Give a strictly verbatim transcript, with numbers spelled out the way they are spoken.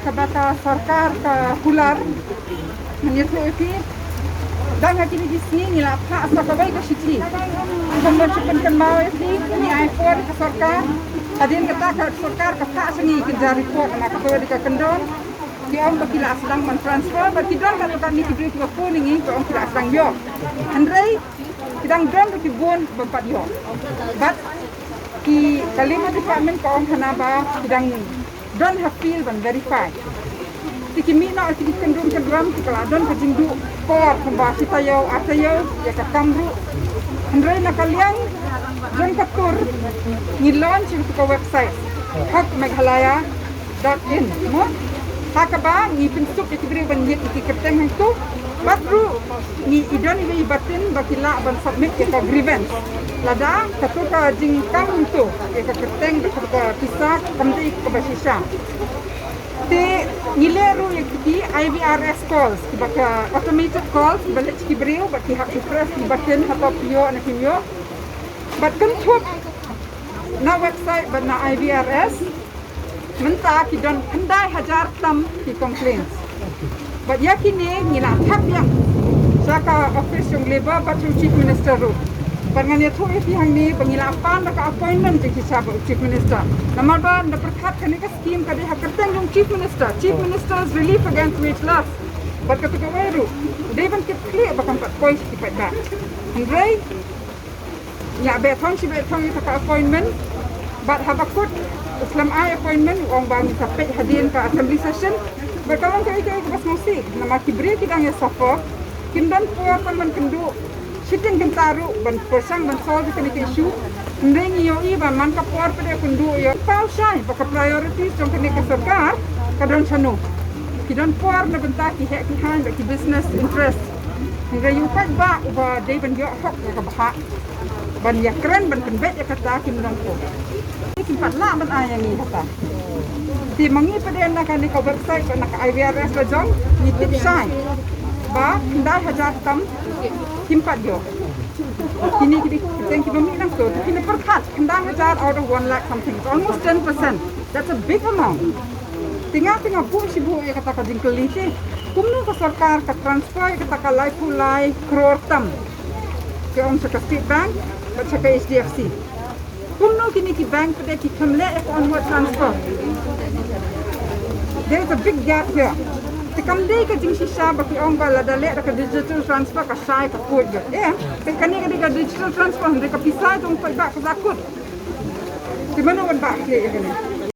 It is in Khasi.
Kaba ka sorkar ka kular, ngan ïathuh ïa phi. Dang ha kine ki sngi ngi la phah sa kawei ka shithi. Kumba shu pynkynmaw ïa phi, ngi ai por ïa ka sorkar. Hadien kata ka sorkar ka phah sha ngi ki jia report, namar kato ka dei ka kyndon. Ki ong ba ki la sdang ban transfer, bad ki don katto katne ki briew kiba phone ïa ngi, ki ong ki la sdang ïoh. Hynrei ki dang don ruh ki bun ba pat ïoh. Bad ki, ka Labour Department ka ong hana ba ki dang don ha field ban verify. Te ki mih noh ïa ki kyndrum kyndram, te ka la don ka jingduh por kumba shi taïew ar taïew ïa ka kam ruh. Hynrei na ka liang jong ka tur ngi launch ïa ka website hok meghalaya dot in, mo? Ha kaba ngi pynsuk ïa ki briew ban ïit ïa ki kyrteng hangto. Bad ruh ngi, i don iwei i button ba ki lah ban submit ïa ka grievance. Lada kato ka jingkam hangto, ïa ka kyrteng bad kato ka pisa kam dei kaba shisha. Te ngi leh ruh ïa ki I V R S calls, kiba ka automated calls, kiba leit sha ki briew, bad ki hap ki press ki button hato phi ïoh ne phim ïoh. Bad kynthup na website bad na I V R S, mynta ki don khyndai hajar tam ki complaints. Bad ïa kine ngi la thep biang sha ka office jong Labour bad jong Chief Minister ruh. Bad ngan ïathuh ïa phi hangne ba ngi la pan da ka appointment jong ki sha bad Chief Minister. Namar ba nda pyrkhat kane ka scheme ka dei ha kyrteng jong Chief Minister, Chief Minister's Relief Against Wage Loss. Bad kato kawei ruh, dei ban kit khlieh ba kan pat poi sha ki paidbah. Hynrei ngi ïa beh thong shi beh thong ïa ka appointment. Bad haba kut u slem ai appointment u ong ba ngi sa peit hadien ka assembly session. Bad ka long kaei kaei kaba sngewsih, namar ki briew ki dang ïa suffer, kim don por tang ban kynduh shiteng kynta ruh ban pyrshang ban solve kane ka issue. Hynrei ngi ïohi ba man ka por pat ïa kynduh ïa paw shai ba ka priorities jong kane ka sorkar ka don shano. Ki don por na bynta ki heh ki haiñ bad ki business interest. Hynrei u paidbah uba dei ban ïoh hok ïa ka bhah ban ïakren ban pynbeit ïa kata kim long ko. Kim pat lah ban ai ïa ngi kata. Te ma ngi pat de na kane ka website bad na ka I V R S la jong ngi tip shai ba khyndai hajar tam kim pat ïoh. Kine ki dei ki kyrteng kiba mih nangto, te phin pyrkhat khyndai hajar out of one lakh something, it's almost ten percent. That's a big amount. Te nga, te nga buh shi buh ïa kata ka jingkylli te. Kumno ka sorkar ka transfer ïa kata ka laiphew lai klur tam, ka ong sha ka State Bank bad sha ka H D F C? Kumno kine ki bank pat de ki khlem leh ïa ka onward transfer? There is a big gap here. Te kam dei ka jingshisha ba ki ong ba lada leh da ka digital transfer ka shai ka kut bha. Em, te kane ka dei ka digital transfer, hynrei ka pisa jong u paidbah ka sa kut. Te mano ban bah khlieh ïa kane?